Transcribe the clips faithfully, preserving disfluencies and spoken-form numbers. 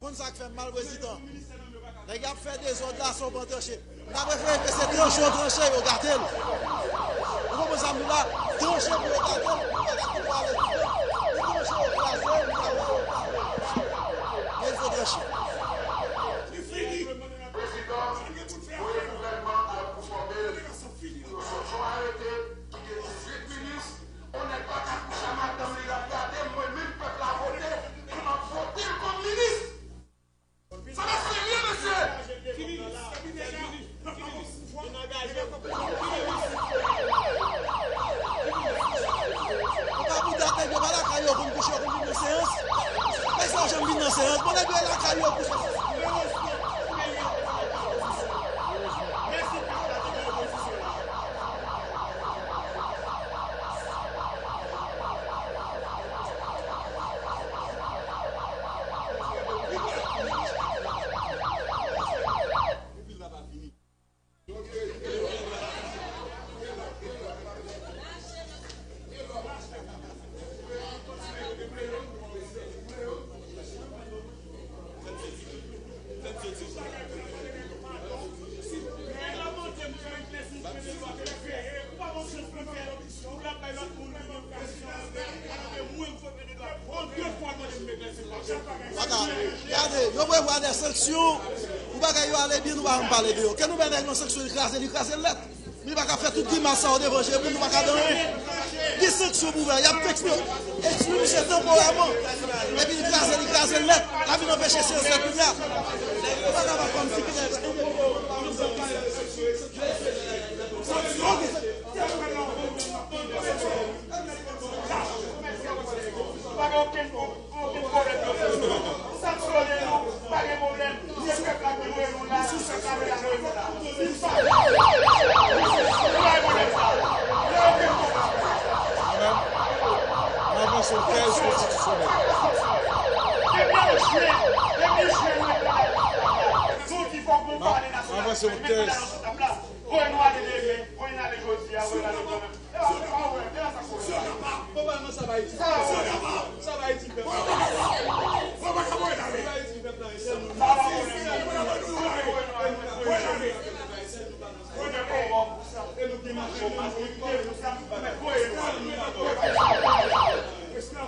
Konn sa k fè m mal, prezidan? Nèg y ap fè dezòd la, se yon ban tranche. N ta prefere ke se tranche yo tranche, yo gate l. Ou konprann sa m di w la? Tranche pou yo gate l, pou yo gate l, pou ale toutan. Pou tranche yo kraze l, pou yo kraze l. Men se tranche. Prezidan voye gouvènman an pou fòme l. Yo sot yon arete ki gen dizuit minis. On nèg pa ka kouche a madanm li, l ap gade m, mwen menm pèp la vote pou m ap vote l kòm minis. Sa pa serye, mesye! Ki minis? Ki minis? Ki minis? Ou pa pou dat nèg yo pa lakay yo konn kouche, yo konn vin nan seyans. Nèg sa yo janm vin nan seyans. Bon, nèg yo lakay yo kouche. Pata, gade, yo prevwa de sanksyon pou bagay yo ale byen, nou pa janm pale de yo. Ke nou bay nèg lan sanksyon, li kraze, li kraze l nèt. Li pa ka fè tout grimas sa yo devan je pou nou pa ka dan anyen. Ki sanksyon pou fè? Y ap ekspe-, ekskli misye tanporèman. Epi li kraze, li kraze l nèt. L ap vin anpeche seyans la kounye a. Ou pa ka pa kòmsi ki nèg. Pa gen okenn pwoblèm. Okenn pwoblèm, non. Sanksyone nou, pa gen pwoblèm. Se pèp la ki voye nou la, se pèp la ki voye nou la. Nou pa gen pwoblèm sa. Nou pa gen pwoblèm sa. N avanse yon tèz konstitisyonèl. Depi an jen, depi jen, nou te la. Nou di fòk nou pale nasyonal. N avanse yon tèz. Voye nou ale demen, voye n ale jodi a, voye n ale demen.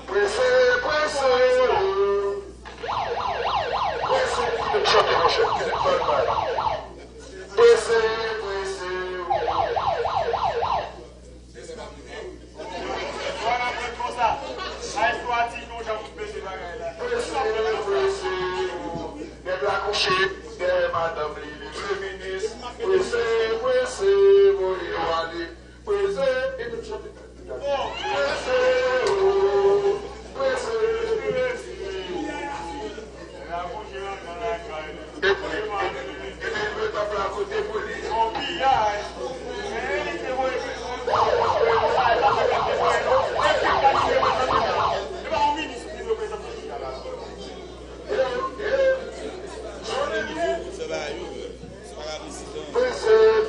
Prese, prese, o. Prese, kite m chante, monchè, kite m pale, pale. Prese, prese, o. Prese, prese, o. Nèg la kouche dèyè madanm li, li vle minis. Prese, prese, voye yo ale. Prese, prese, o. Prese, prese. Prese,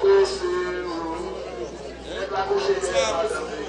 prese, o.